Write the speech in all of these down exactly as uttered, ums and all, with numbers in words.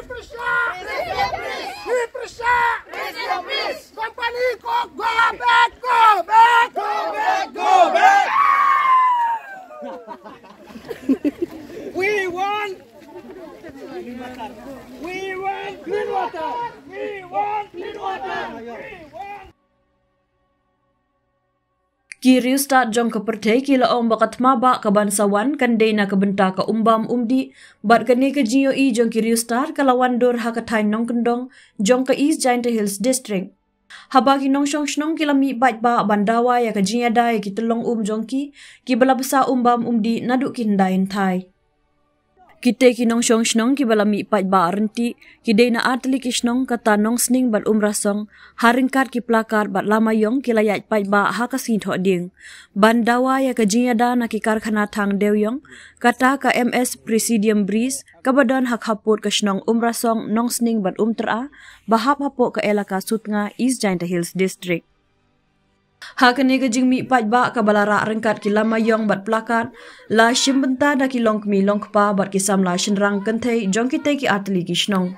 Pyrshah! Pyrshah! Company coke, go back, go back, go back, go back! We want, we want clean water! We want clean water! We want Ki riewstad jong ka pyrthei ki la ong ba ka thma ba ka ban sa wan kan dei na ka bynta ka umbam umdih, bad kane ka jingïohi jong ki riewstad ka la wan dur ha ka thaiñ Nongkyndong jong ka East Jaintia Hills District. Haba ki nongshong shnong ki la mih paidbah ban dawa ïa ka jingïada ïa ki tyllong um jong ki, ki ba la bsa umbam umdih naduh ki hyndai hynthai. Kitei ki nongshong shnong ki ba la mih paidbah ryntih, ki dei na artylli ki shnong kata Nongsning bad Umrasong, ha ryngkat ki placard bad lama ïong ki la ïaid paidbah ha ka sngi Thohdieng. Ban dawa ïa ka jingïada na ki karkhana thang dewïong, kata ka M S Presidium Breeze, ka ba don ha khappud ka shnong Umrasong, Nongsning bad Umtyra, ba hap hapoh ka elaka Sutnga, East Jaintia Hills District. Ha kane ka jingmih paidbah ka ba la rah ryngkat ki lama ïong bad placard, la shim bynta da ki longkmie longkpa bad ki samla shynrang kynthei jong kitei ki artylli ki shnong.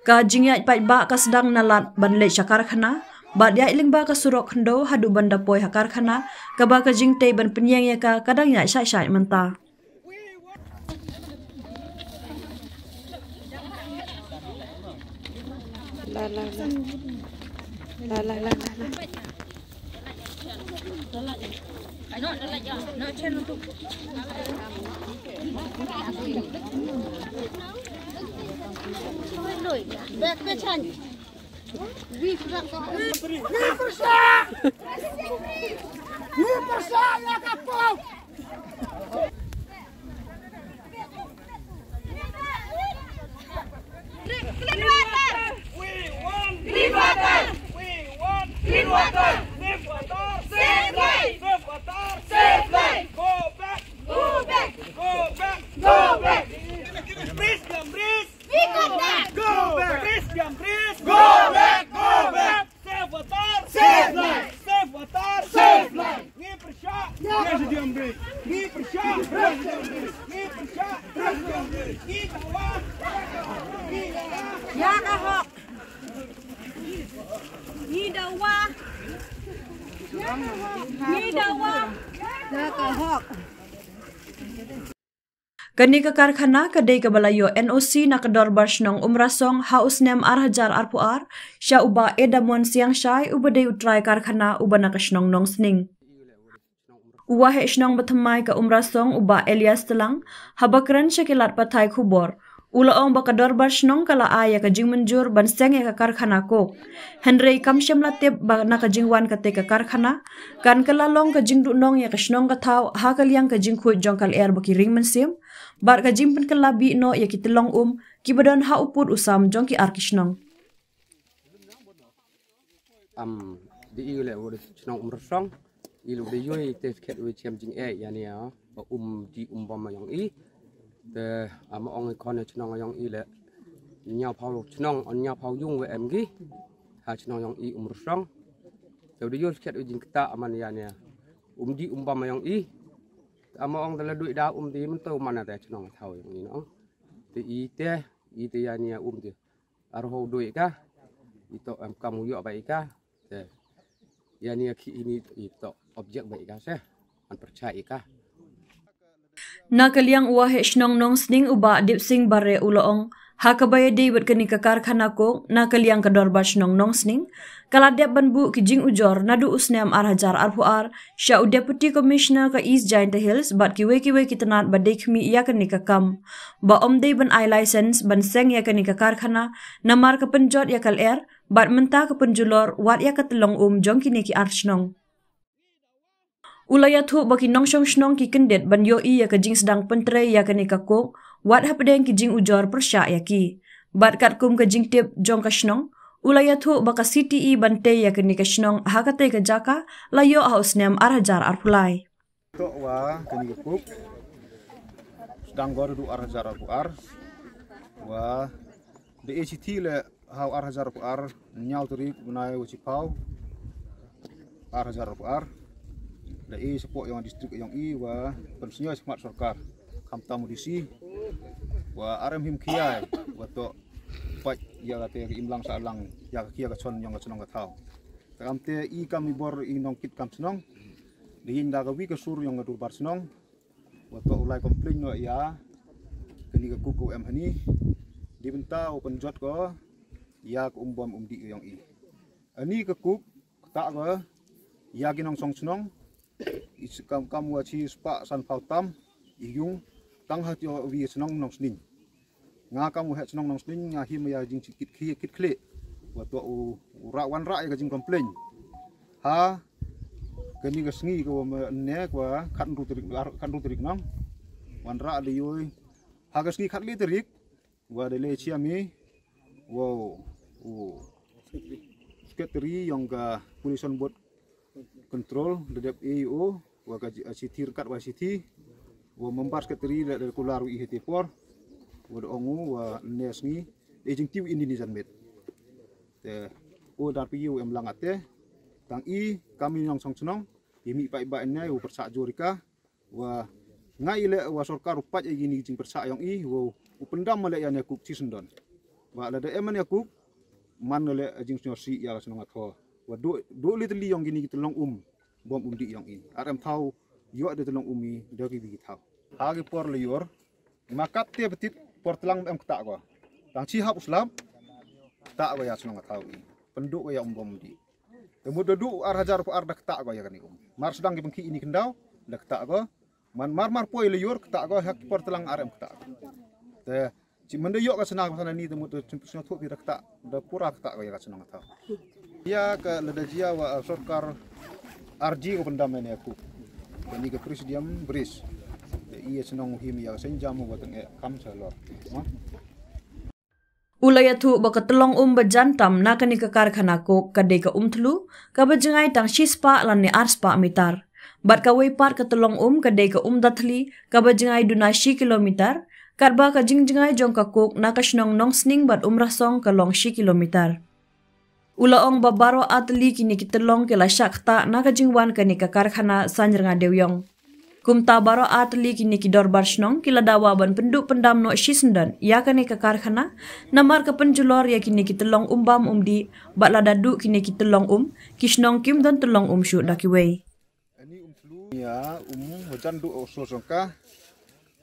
Ka jingïaid paidbah ka sdang na lad ban leit sha karkhana, bad ïaid lyngba ka surok khyndew haduh ban da poi ha karkhana, kaba ka jingtei ban pynïeng ïa ka ka dang ïaid shai shai mynta. Clean water! We want clean water! We want clean water! Safe water! Safe life! Safe water! Safe life! Go back! Go back! Go back! Go back! Please, please! We got that! Go back! Please, please! Go back! Go back! Safe water! Safe life! Safe water! Safe life! Ngi pyrshah! Presidium Bridge! Ngi pyrshah! Presidium Bridge! Ngi pyrshah! Presidium Bridge! Ngi dawa! Ngi dawa! Ïa ka hok! Ngi dawa! Ngi dawa! Ïa ka hok! Kane ka karkhana ka dei kaba la ïoh N O C na ka Dorbar Shnong Umrasong ha u snem ar hajar arphew ar, sha u Bah Edamon Siangshai uba dei u trai karkhana uba na ka shnong Nongsning. U Waheh Shnong bathymmai ka Umrasong u Bah Elias Tlang, haba kren sha ki lad pathai khubor, u la ong ba ka Dorbar Shnong ka la ai ïa ka jingmynjur ban seng ïa ka karkhana coke. Hynrei kam shym la tip ba na ka jingwan katei ka karkhana, kan kylla long ka jingduhnong ïa ka shnong ka thaw ha ka liang ka jingkhuid jong ka lyer ba ki ring mynsiem, bad ka jingpynkylla bih noh ïa ki tyllong um, ki ba don ha u pud u sam jong ki ar ki shnong. Am, dei i leh u dei shnong Umrasong, i leh u dei ïoh i te khet u chem jingeh ïa ni ïa, ba um dih um bam ïong i. Te, am, ong i khon ïa shnong ïong i leh, ñiaw phaw shnong, on ñiaw phaw yung we em ki. Ha shnong ïong i Umrasong. Te u dei ïoh khet u jingkta aman ïa ni ïa. Um dih um bam ïong i. Am, ong te la duh da um dih mynta u man te shnong thaw ïong i no. Te i te, i te ïa ni ïa um te. Ar ho duh ka, i to em kam u ïoh ba i ka, te. Ïa ni ïa ki ini i to object ba i ka se, an pyrshah i ka. Na ka liang u Waheh Shnong Nongsning u Bah Dipsing Bareh u la ong, ha kaba ïadei bad kane ka karkhana coke, na ka liang ka Dorbar Shnong Nongsning, ka la dep ban buh ki jingujor naduh u snem ar hajar arphew ar, sha u Deputy Commissioner ka East Jaintia Hills, bad kiwei kiwei ki tnat ba dei khmih ïa kane ka kam. Ba ym dei ban ai license ban seng ïa kane ka karkhana, namar ka pynjot ïa ka lyer, bad mynta ka pynjulor, wat ïa ka tyllong um jong kine ki ar shnong. U la ïathuh ba ki nongshong shnong ki kyndit ban ïohi ïa ka jingsdang pyntrei ïa kane ka coke, wat hapdeng ki jingujor pyrshah ïa ki. Bad katkum ka jingtip jong ka shnong, u la ïathuh ba ka C T E ban tei ïa kane ka shnong ha katei ka jaka, la ïoh ha u snem ar hajar arphew lai. Toh wa kane ka coke sdang gor du ar hajar arphew ar. Wa da A C T le ha u ar hajar arphew ar, ñiaw tarik bnai wa chiphaw, ar hajar arphew ar. Da i support ïong district ïong i wa pynsngew smat sorkar. Khamtam u D C. Wa arem him khia wa to pat ya ka te ka imlang sa lang ya ka khia ka chon yong ka chnong ka thaw. Takam te i kam i bor i nong kit kam chnong. Di yin da ka wi ka sur yong ka durbar chnong. Wa to u lai complain no ya kani ka kuk ko em hani. Di bynta u pynjot ko ya ka um bom um di yong i. Ani ka kuk kta ko ya ki nong song chnong. I kam kam wa chi spa san pau tam i yung tang ha tio wi chnong nong sning. Nga kam u heh chnong nong sning nga him ya jing chi kit khie kit khlie. Wa to u ra wan ra ya ka jing complain. Ha kani ka sngi ka wa ne ka wa khat ru tarik khat ru tarik nang. Wan ra de yoi ha ka sngi khat li tarik wa de le chiami. Wow u secretary yong ka police on board control da dep e o wa ka chi thir kat wa chi thi wa member secretary da kular wi hete por wa da ongu wa nes ngi e jing tiu indi ni jan met. Te o dar pi u em lang ate tang i kami nong song chnong i mi pai ba ne u persa jorika wa ngai le wa sorkar u pat e gini jing persa yong i wa u pendam le ya ne kuk chi sendon. Wa la da em ne kuk man le jing snyori ya la senong atho wa do do le teli yong gini ki telong um bom um di yong i. Arem thaw yo de telong um i de ki bi thaw. Ha ki por le yor ma kap te betit por telang em kta ko. Tang chi hap uslap kta ko ya senong thaw i. Penduk ko ya um bom di. Te mut da du ar hajar ko ar da kta ko ya kani um. Mar sedang ki bengki ini kendaw da kta ko. Man mar mar poi le yor kta ko hak por telang arem kta ko. Te chi mende yok ka senang sana ni te mut te chim sino thup da kta da pura kta ko ya ka senong thaw. Ya ka lada jia wa sorkar arji ko pendam ne aku. Kani ka presidium bris. Te iya senong him ya senjam wa teng kam salor. Ma. U la ïathuh ba ka tlong um ba jan tam na kane ka karkhana coke ka dei ka um thlu, kaba jngai tang shispah lane arspah mitar. Bad kawei pat ka tlong um ka dei ka um dathli, kaba jngai duna shi kilometer, katba ka jingjngai jong ka coke na ka shnong Nongsning bad Umrasong ka long shi kilometer. U la ong ba baroh artylli kine ki tlong ki la shah ktah na ka jingwan kane ka karkhana Saiñrenga Dewiong. Kumta baroh artylli kine ki dorbar shnong ki la dawa ban pynduh pyndam noh shisyndon ïa kane ka karkhana, namar ka pynjulor ïa kine ki tlong um bam um dih, bad lada duh kine ki tlong um, ki shnong kim don tlong um shuh da kiwei. Ani um thlu ïa um wajan duh o so songka.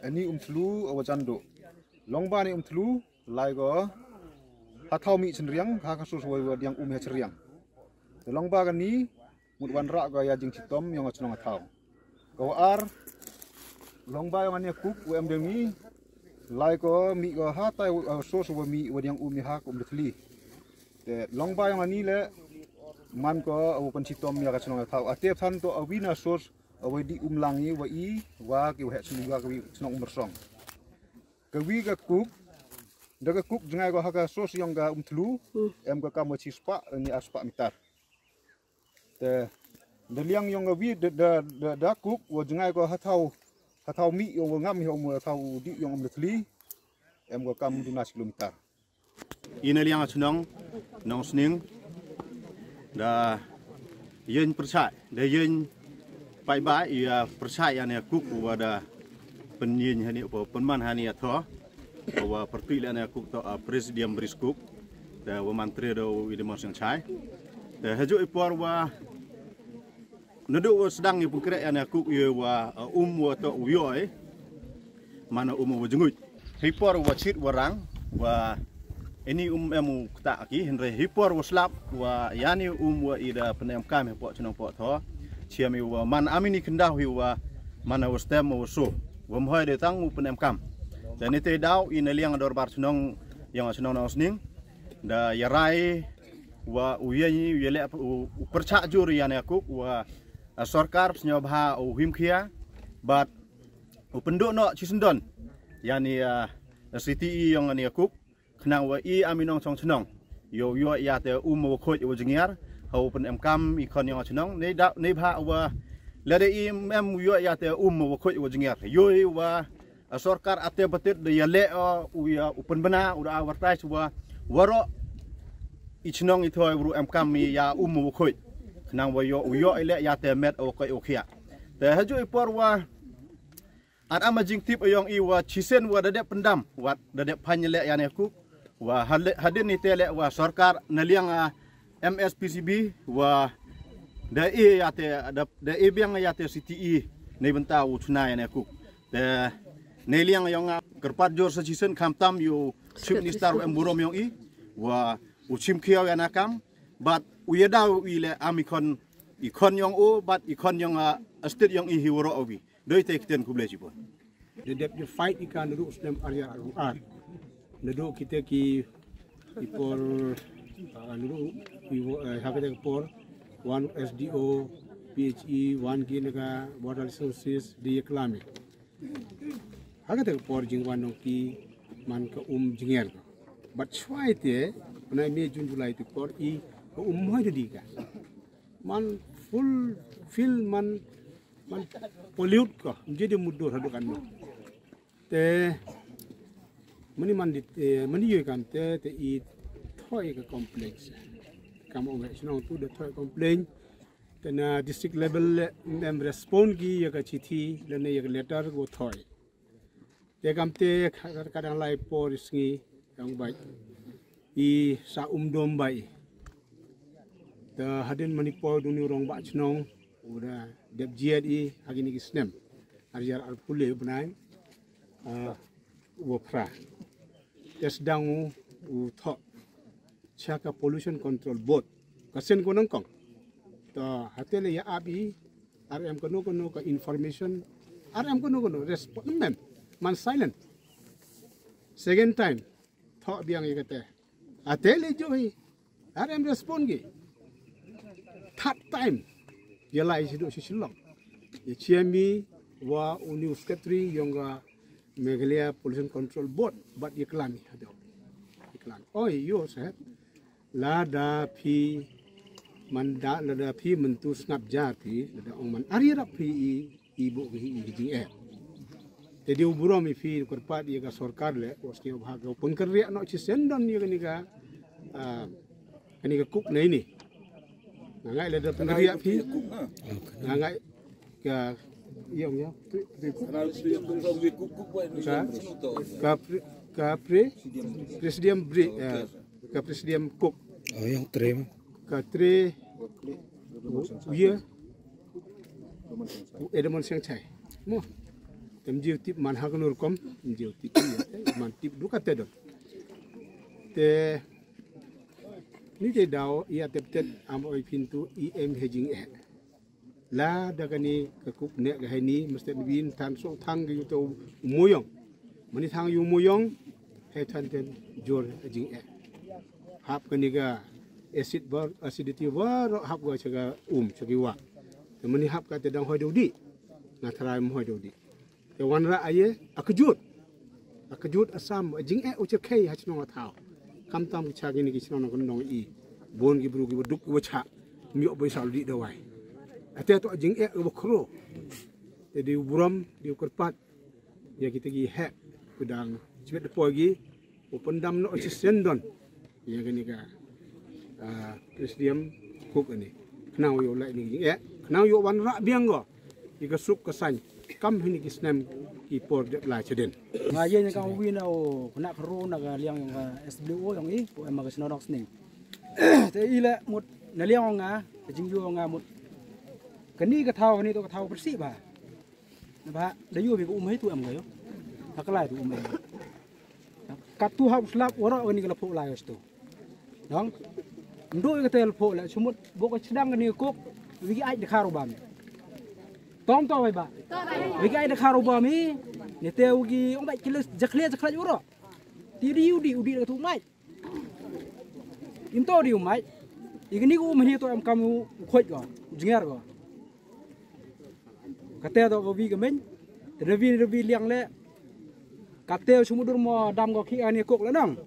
Ani um thlu o wajan duh. Long ba ani um thlu lai ko ha thaw mih chynriang ha ka sus wai wa diang um ha chynriang. Te long ba kani mut wan rah ko ïa jingchitom yong ka chnong ka thaw. Ka wa ar long ba yong ani kuk wa em deng ni lai ko mih ko ha tai wa sus wa mih wa diang um ha ka um de thli. Te long ba yong ani le man ko wa pynchitom ïa ka chnong ka thaw. Ate than to awina sus wa di um lang i wa i wa ki wa hek sulu wa ki chnong Umrasong. Ka wi ka kuk da ka kuk jngai ko ha ka sos yong ka um thlu. Em ka kam wa chispah ni arspah mitar. Te da liang yong ka wi da da da kuk wa jngai ko ha thaw ha thaw mih yong wa ngam yong wa thaw di yong um thli. Em ka kam duna kilometer. Ina liang a chnong Nongsning da ïeng pyrshah da ïeng paidbah ïa pyrshah ïa ne kuk wa da pynïeng hani pa pynman hani a tho wa pyrthuh ïa ne kuk to a presidium bris kuk da wa mantre da u idemor sing chai da hajuk i por wa Naduh wa sdang i pungkreh ïa ne kuk ïa wa um wa to u ïoh. Mana um wa jnguit. Hi por wa chit wa rang wa ini um em u kta ki hynre hi por wa slap wa ïa ni um wa i da pynem kam hi po chnong po tho. Chiam i wa man amini kyndaw hi wa mana wa stem wa so wa mhoi de tang u pynem kam. Te ni te daw i na liang dorbar chnong ïa nga chnong Nongsning da ïa rai wa u ïa ni u ïa le u pyrchah jur ïa ne kuk wa a sorkar sñiawbha u him khia bad u pynduh noh chi syndon ïa ni a city i yong ni kuk khnang wa i am i nong chong chnong ïoh ïoh ïa te um wa khuid wa jngiar ha u pynemkam i khon yong chnong nei da nei bha wa lada i em ïoh ïa te um wa khuid wa jngiar ïoh wa a sorkar ate batit da ïa leh u ïa u pynbna u da advertise wa waroh i chnong i thoi ru em kam i ïa um u khoi khnang wa ïoh u ïoh i leh ïa te met u koi u khia te haju i por wa Ar ama jingtip ayong i wa chisien wa da dep pyndam wa da dep phan leh ïa ne kuk wa hadin ite leh wa sorkar na liang a M S P C B wa da e ïa te da e biang ïa te C T E ne bynta u chuna ïa ne kuk. Te ne liang ayong a kyrpad jor sa chisien khamtam yu Chief Minister wa em burom yong i wa u chim khiaw ïa na kam bad u ïa daw i le am i khon i khon yong u bad i khon yong a state yong i hi woro awi. Doi te kiten kuble chipon. They did the fight ikan duduk snem arya arung ar. Duduk kita ki ipor duduk iwo hakata por one S D O, P H E, one ki naga water resources di klami. Hakata por jingwan nong ki man ka um jinger. But chwai te pnai me June July te por i ka um hoi di ka man full fill man man pollute ko jadi mudur hadu kan te mani man di mani yoi kan te te i thoi ka complain kam ong shnong tu de thoi complain te na district level le em respond ki ya ka chithi le ne ya ka letter go thoi. Te kam te kadang lai por sngi yang bai i sa um dom bai. Te hadin mani por duni rong ba chnong uda dep jiat i hagini ki snem arjar ar pule bnai u phra. Te sdang u u thok cha ka Pollution Control Board ka sen ko nangkong. To hatele ya abi R M kono kono ka information R M kono kono respond mem man silent. Second time thok biang ya kate atele johi R M respond gi. Third time ya lai sidu si Shillong ya chiami wa u new secretary yong ka Meghalaya Pollution Control Board bad ya klami hado ya klami oi yo sahab. Lada phi man da lada phi mentu sngap ja phi lada ong man ari rap phi i i bu ki i jing eh. Te di u burom i phi kyrpad i ka sorkar le ko ski bha ka pun kyrriak no chi sendon ni ka ni ka ah, ka ni ka kuk nei ni. Nga ngai lada pun kyrriak phi nga ngai ka yong ya ka ka pre ka pre presidium bri ka presidium kuk. Oh yang tre ma. Ka tre u ye u Edmond Seng Chai mo. Tem jiu tip man ha ka nur kom jiu tip man tip du ka te don. Te ni te dau i a tep tet am oi pintu i em he jing eh. La da kani ka kuk ne ka heni mesti bin tan so thang ka yuto muyong. Mani thang yu muyong he tan ten jor jing eh. Hap kani ka acid bar acidity bar hap ga chaga um chagi wa. Mani hap ka te dang hoi dodi. Na tharai mo hoi dodi. Te wanrah aye a kjut a kjut asam a jing eh u cherkhei ha chnong a thaw. Kam tam ki cha kini ki chnong nong nong i bon ki bru ki baduk ki bacha. Miok bai sal di dawai ate to a jing eh u bakro. Te di u buram di u kyrpad ya kita ki hek kudang chibet depoi gi. U pyndam noh chi sendon ïa kani ka presidium kuk ani. Khnang ïoh lai ni ïa khnang ïoh wan rah biang go ïa ka suk ka sain kam hini ki snem ki por dep lai chaden. Nga ïa ka wi na u kena kru na ka liang ïong ka S W O ïong i u em ka shnong sning. Te i le mut na liang nga ka jingyu nga mut kani ka thaw kani to ka thaw persi ba. Ba da yu bi ka um hei tu em ga yo. Haklai tu um hei. Katu hap slap wara kani ka lapho lai sto. Dong. Ndu ka te lapho lai sumut bo ka chedang kani kok. Wigi ai de kharu bam. Tom to bai ba. Wigi ai de kharu bam hi. Ni te wigi ong bai kilis jakhle jakhle wara. Ti di udi udi ka tu mai. Into di umai. Igni ku umai to em kam u khoj go. Jinger go. Kate do go bi gamen. Te rebi rebi liang le. Kate sumudur mo dam go ki ani kok le nang.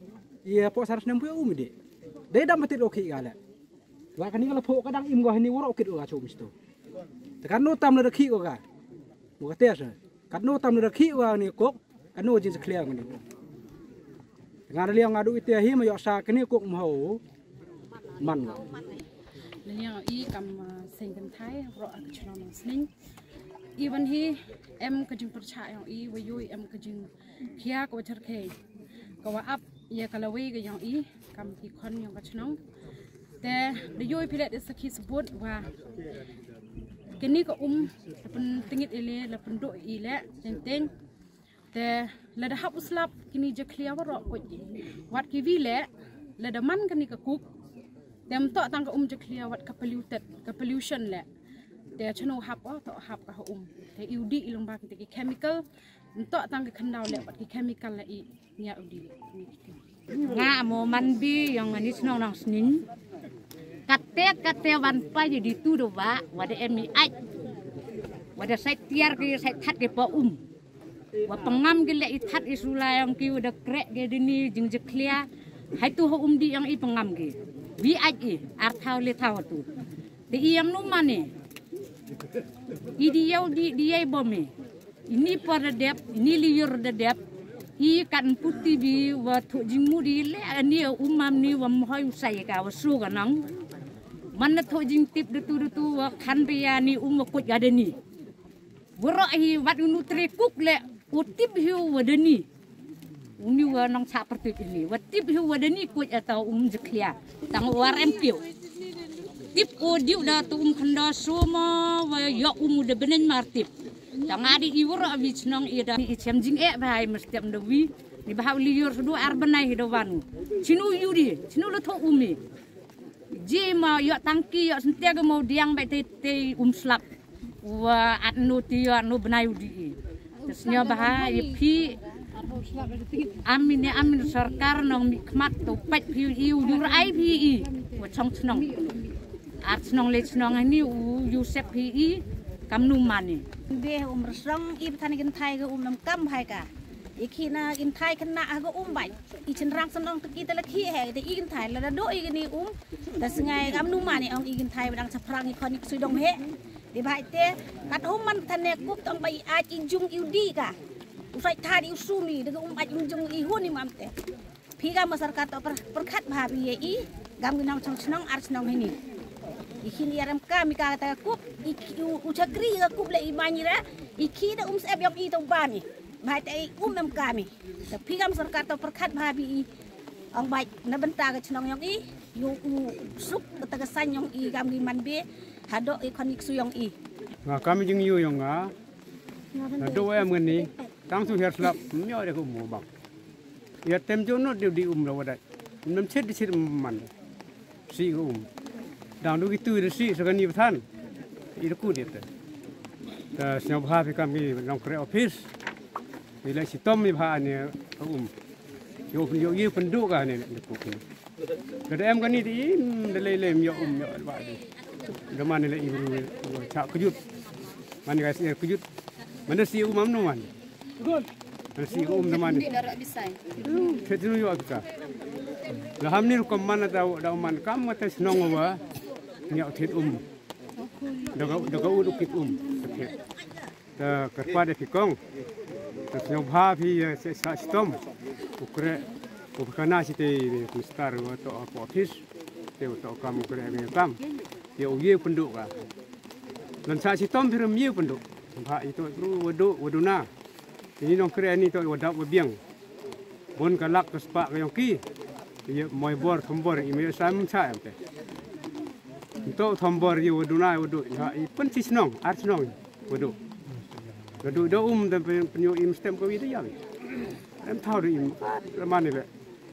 Ie po sar snem pu um di. Dei dam betit go ki ga le. Wa kani ga le po kadang im go hani woro kit go ga chum sto. Te kan no tam le ki go ga. Mo kate sa. Kan no tam le ki go ani kok. Kano jin clear mani. Ngan liang ngadu ite hi ma yok sa kene kok mho man. Liang i kam sing kan thai ro ak chno no sning. Even hi em ka jingpyrshah yong i wa yui em ka jingkhia ka wa cherkhei ka wa ap ya ka lawei ka yong i kam ki khon yong ka chnong. Te da yui phi le da sakhi sabut wa kini ka um la pyntingit i le la pynduh i le teng teng. Te lada hap u slap kini jakhlia waroh kuj wat ki wi le lada man kani ka kuk. Te mtoh tang ka um jakhlia wat ka polluted ka pollution le. Te chano hap o to hap ka ha um. Te i u dih i long ba kita ki chemical mtoh tang ka khandaw le wat ki chemical le i nia u dih. Nga mo man bi yong ani chnong nang sning. Kate kate wan pa ji di tu do ba wada em i ai. Wada sai tiar ki sai that ki pa um. Wa pengam ki le i that i sula yong ki wada krek ki dini jingjakhlia. Hai tu ho um di yong i pengam ki. Bi ai i ar thau le thau tu. Te i yong nu mane. I di yau di di yai bom i. Ini por da dep, ini liur da dep. I kan puti bi wa thu jingmu di le ani um mam ni wa mhoi usai ka wa su ka nang. Man na thu jingtip da tu da tu wa khan bi ya ni um wa kuj ga da ni. Wara hi wat unu tre kuk le u tip hiu wa dani. Uni wa nong sa pertip ini. Wa tip hiu wa dani kuj ata um jeklia. Tang war em piu. Tip o diu da tu um khanda suma wa ya um da benen mar tip. Tang adi i wara wi chnong i da ni i chem jing e bahai mesti am da wi. Ni bahau liur sudu ar benai hi da wanu. Chinu yudi, chinu le tho umi. Ji ma yok tangki yok sentiak mo diang bai te te um slap. Wa at nu ti yo nu bnai u di i. Te snyo baha i phi amin ne amin sorkar nong mi khmat to pet phi i u jur ai phi i. Wa chong chnong. Ar chnong le chnong ani u Yusep phi i kam nu mani. Be um resong i pthan kin thai ga um nam kam hai ka. I khi na kin thai kena ha ga um bai. I chenrang senong te kita la khi he te i kin thai la da do i gini um. Da sngai kam nu mani ong i kin thai ba dang chaprang i khon i ksui dong he. Di bai te kat hum man than ne kup tong bai ai i jung i u di ka. U sai tha di u sumi de um ai i jung i hun i mam te. Phi ga ma sarkar to per perkhat bha bi ye i gam ginong chong chnong ar chnong hini. I khin i aram ka mi ka ta kup i u chakri ga kup le i mani ra i khi da um sep yong i to bani. Bai te i um em ka mi. Te phi gam sarkar to perkhat bha bi i ong bai na benta ga chnong yong i yu u suk ta ga san yong i gam gi man be hado i khon i ksu yong i. Nga kam jing yu yong nga. Na do em ngani tang su her slap myo de ko mo bang. Ya tem jo no de di um la wadai. Nam chet di chet man. Si ko um. Dang du ki tu de si sa kani pthan. I ku de te. Ta sñiaw bha phi kam ki nongkreh office. Ni le sitom mi bha ne ka um. Yo yo ye pendu ka ne ne ku. Ka da em kani ti im da le le yo um yo ba. Da man le i bru cha kejut. Man ka si kejut. Mana si um am no man. Mana si um da man. Te tu yo kita. La ham ni rukom man da da man kam mata snong wa. Ni au tit um. Da ka da ka u kit um. Ta kyrpad ïa phi kong. Ta sñiawbha phi ïa sa stom. U kre u kana si te minister wa to ko office. Te u to kam u kre ngi kam. Ïa u ye pynduh ka. Lan sa stom phi rem ye pynduh. Bha ito bru wa du wa duna. Ini nongkre ani to wa dap wa biang. Bun ka lak ka spah ka yong ki. Ïa moi bor thombor i me sam cha em te. Nto thombor ïa wa duna wa du ha i pynsi shnong ar shnong wa du. Wa du da um da pynyo im stem ko wi da ïa. Em thaw da im. Ramane le.